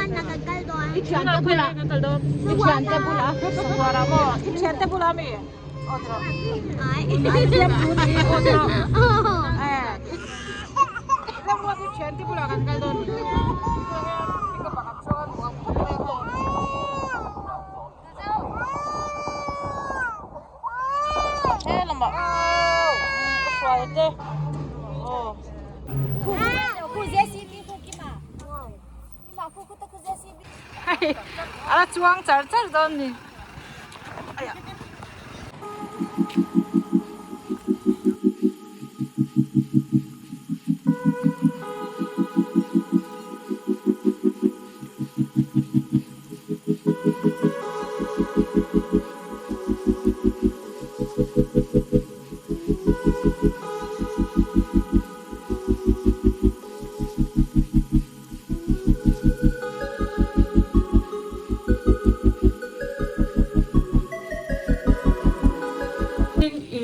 I thiante bulah I thiante bulah Sahuara maw I thiante bulah mi aw ti rawh I thiam tu ni aw ti rawh Ramruat i thiante bulah kan kal dawn ni He lamah ka hruai te aw. Hei a chuang char char dawn ni.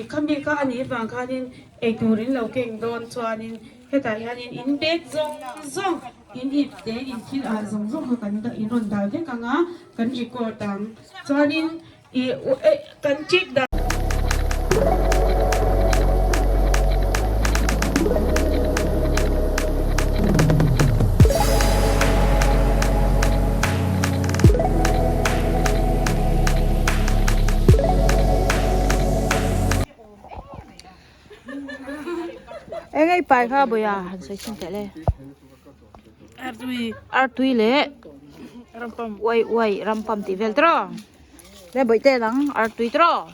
Khami kha a nih vang khanin eitur in lo keng dawn chuanin hetah hianin in bag zawng zawng in ip te in thil ah zawng zawng kha kan in rawn dah vek ang a kan record ang chuanin ih kan check dan. Eng ei pai kha bawia han sawi chhin teh le artui leh uai uai rampam tih vel tawh le bawih te dang artui tawh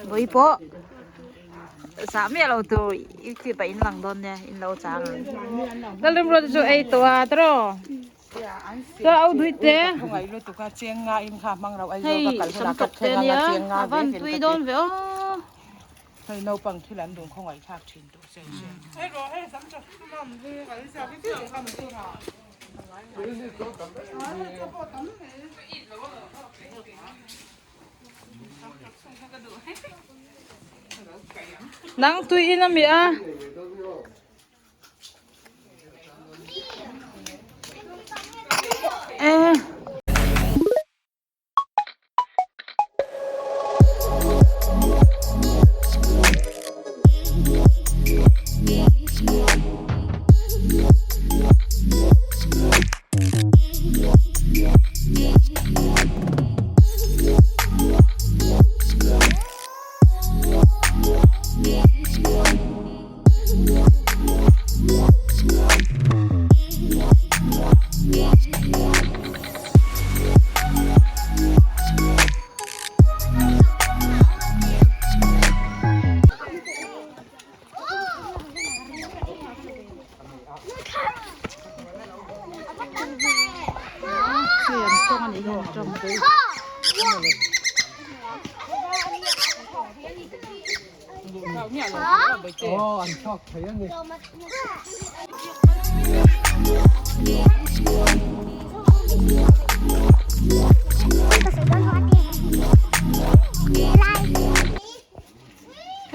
bawi pawh zah miah lo tur youtube ah in lang dawn nia in lo chang ang lalrimruat chu ei tawh a tawh. Hei sam tawk te ania a van tui dawn ve aw. Nang tui in a mi a.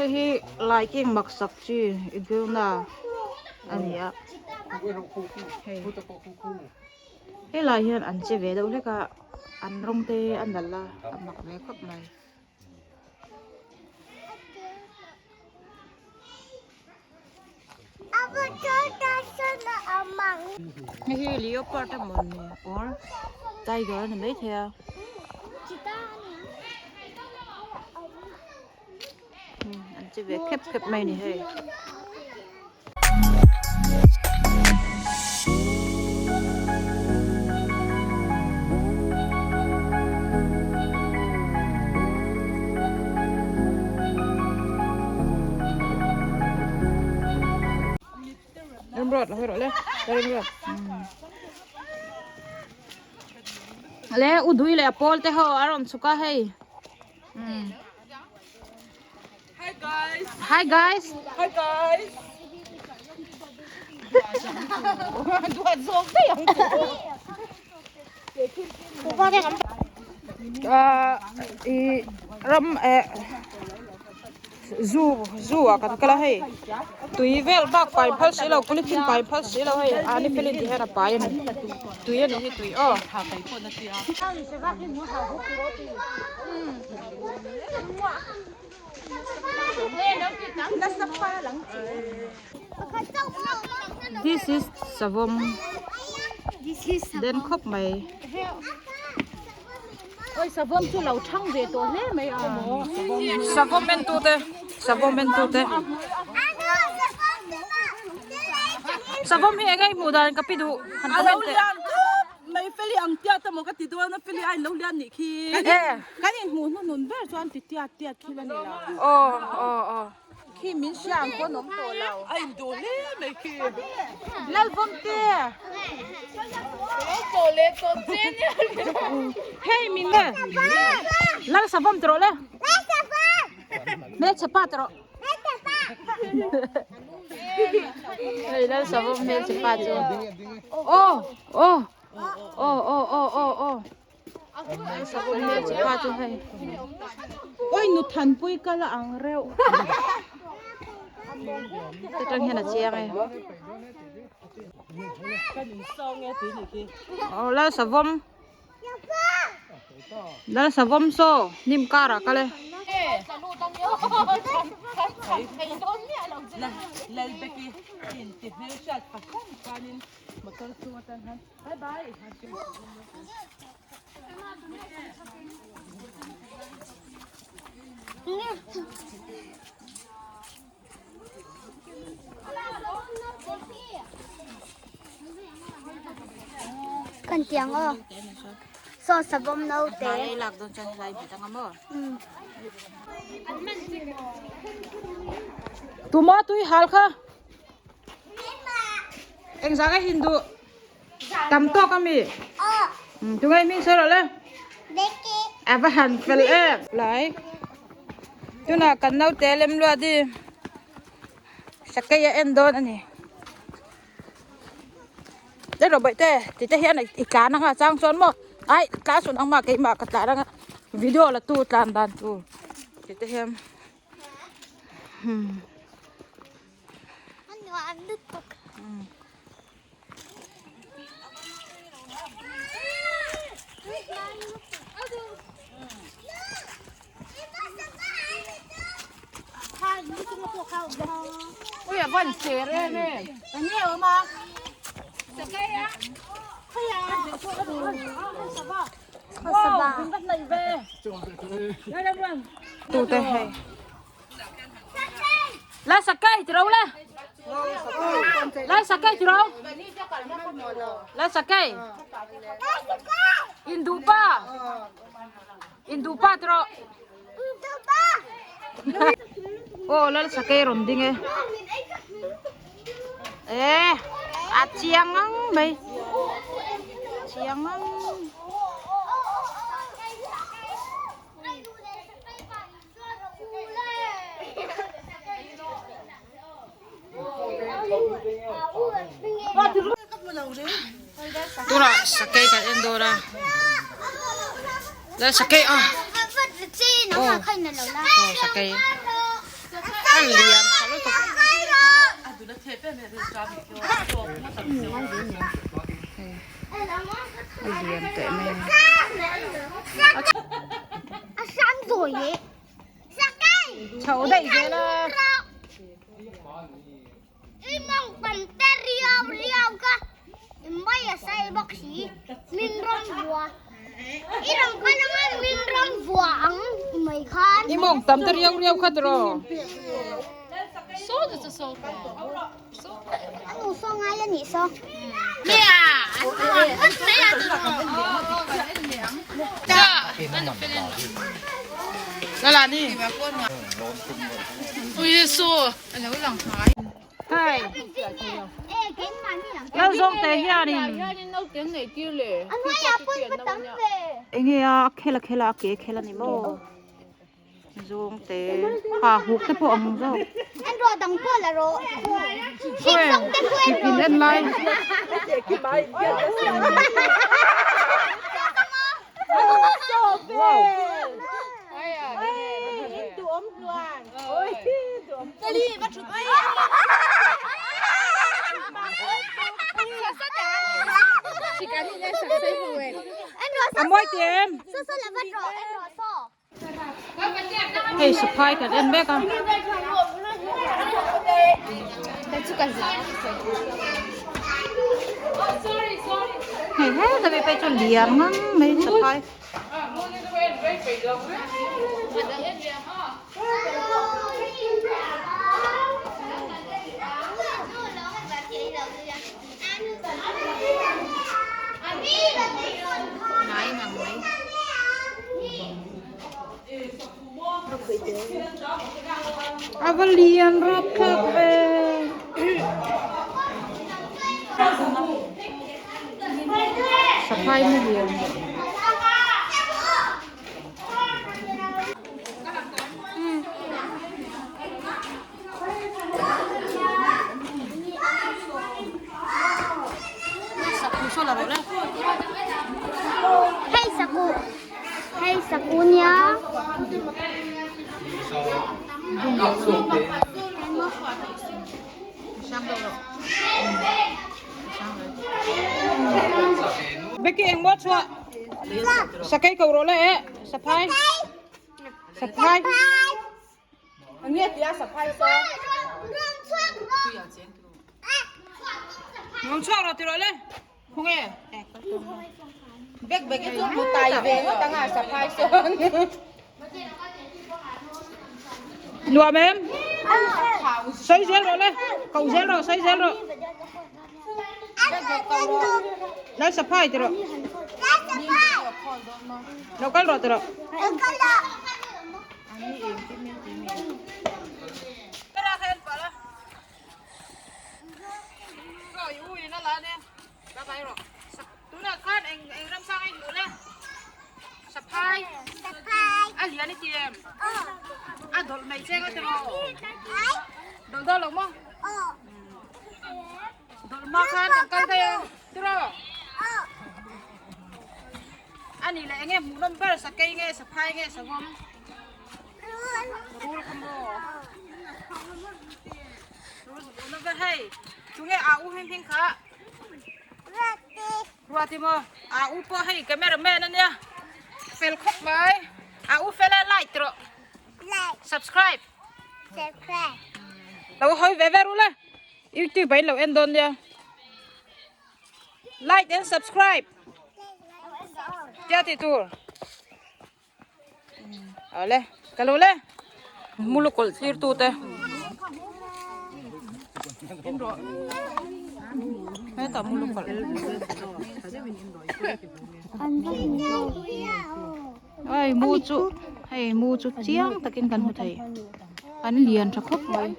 Hei hi laiking mak sak chi iguana a ni a hei helai hian an che ve deuh hlek a an rawng te a nalh a a mak ve khawp mai. Hei hi leopard emaw ni or tiger a ni maithei a an che ve khep khep mai a ni hei. Le u dui leh a pawl te ho a rawn chhuk a hei. Hi guys. Hi guys. Hi guys. I ram eh Zoo zoo ah kan kal a hei tui vel bak pai phal si lo polythene pai phal si lo hei a ni felin ti hian a pai a ni tui a ni hi tui aw. This is savawm den khawp mai. Oi savawm chu lo thang ve tawh hle mai a. Savawm en tu te savawm en tu te. Savawm hi eng a i hmuh dan ka pi duh han comment teh. Mai feli ang tiat emaw ka ti dawn a feli a in lo lian nih khi. Kan in hmuh hnuhnun ber chuan ti tiat tiat khi la ni lo. Aw aw aw. Khi min hria ang pawh an awm tawh lo. A in duh hle mai khi. Lalvawmte. Hei min le. Lal savawm ti rawh le. Hmelchhe pa ti rawh. Hei lal savawm hmelchhe pa chu. Aw aw aw aw aw aw aw. Oi nu thanpui kal a ang reuh. Te tang hian a chiang e. Aw lal savawm. Lal savawm saw hnim karah kal e. Kan tiang aw. Saw savawm naute. Tuma tui hal kha. Engzah nge Hindu tam tawk ami? Tunge hming sawi rawh le. A va han fel em. Lai tunah kan naute lem luat hi sakei a en dawn a ni. Teh rawh bawihte ti te hian i tlan anga chang chuan maw ai tlan sun ang mah keimah ka tlan anga video la tu tlan dan tur ti te hian. Ui a van ser em em. Tu te hei. La sakai ti ro le. La sakai ti ro. La sakai. Indu pa. Indu pa ti ro. Oh lal sakai rawn ding e. E a chiang ang mai. Chiang ang. Tunah sakei kan en dawn a lal sakei a aw aw sakei a lian tha lutuk a lian teh mai a chho daih zel a. I mawng tam te riau riau kha tiraw. Hei Lalzawng te hianin enge a khel a khel a a ke a khel a ni maw. Zawng te ha huk te pawh ang zawk. An rawh dang pawh la rawh. In en lai. A mawi ti em? Hei saphai kan en mek a. Hei heta mi phei chuan lian ngang mai saphai. A va lian rawp thlak ve. Saphai na lian. Hei saku hei saku nia. Becky engmaw chhuah sakei ko rawh le eh saphai saphai. Ngam chhuak rawh ti rawh le. Khawnge? Bek bek i chu mu tai ve ngawt anga saphai sawn. Nuam em? Sawi zel rawh le. Ko zel rawh, sawi zel rawh. Lal saphai ti rawh. Lo kal rawh ti rawh. Ani leh enge hmuh nawm ber sakei nge saphai nge savawm rul kha maw rul hmuh nawm ber hei tunge a u hming hming kha ruati maw a u pawh hei camera man ania fel khawp mai a u fel e like rawh subscribe lo hawi ve ve rul e youtube ah in lo en dawn nia. Like and subscribe. Tia ti tur. Awle, ka lo le. Mulukawlh thlir tu te. Heta mulukawlh. Ai mu chu hei mu chu chiang takin kan hmu thei an lian tha khawp mai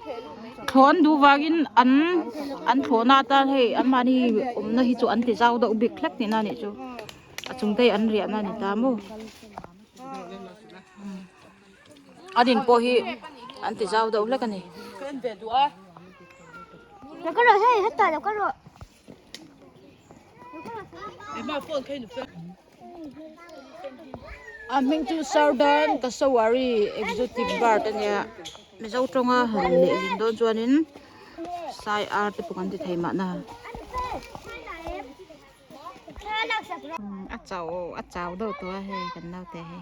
thlawh an duh vangin an an thlawhna atan hei an mahni awmna hi chu an ti zau deuh bik hlek tihna a nih chu a chung te hi an riahna a ni ta maw a din pawh hi an ti zau deuh hlek a ni. A hming chu Southern Kasawari Exotic Bird a nia Mizo tawnga han lehling dawn chuanin sai ar te pawh kan ti thei mahna a chau a chau deuh tawh a hei kan naute hi.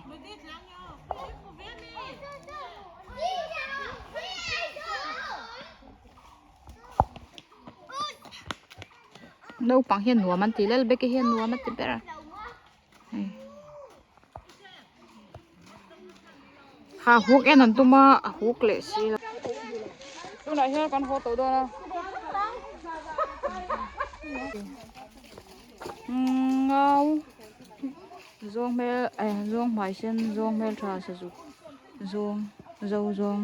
Naupang hian nuam an ti Lalbeki hian nuam a ti ber a hei ha huk en an tum a a huk leh si lo tunah hian kan haw tawh dawn a ngau zawng hmel eh zawng hmai sen zawng hmel tha sazuk zawng zo zawng.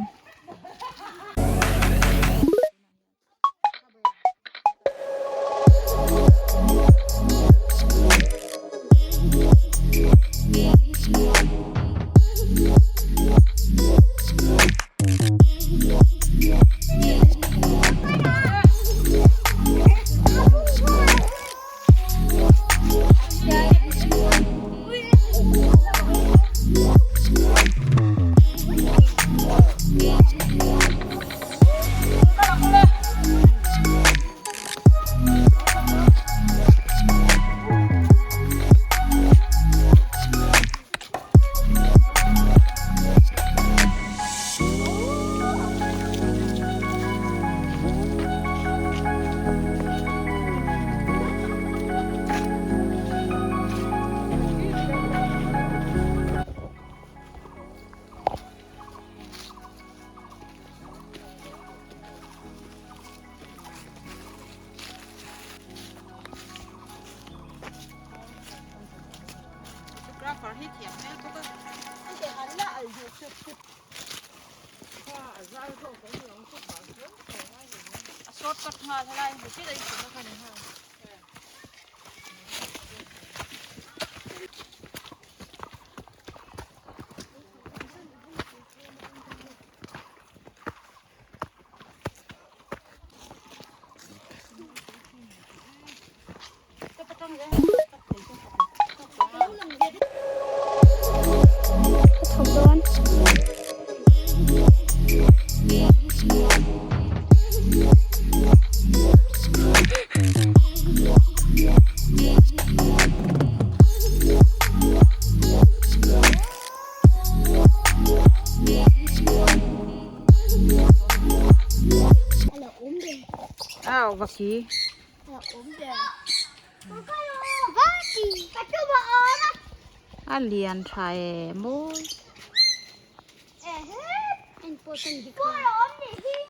far hi thiam hmel bawk a. A short cut nghal helai hmu chiah a inchhunna kha ni nghal. Aw vaki. A lian tha e mawi.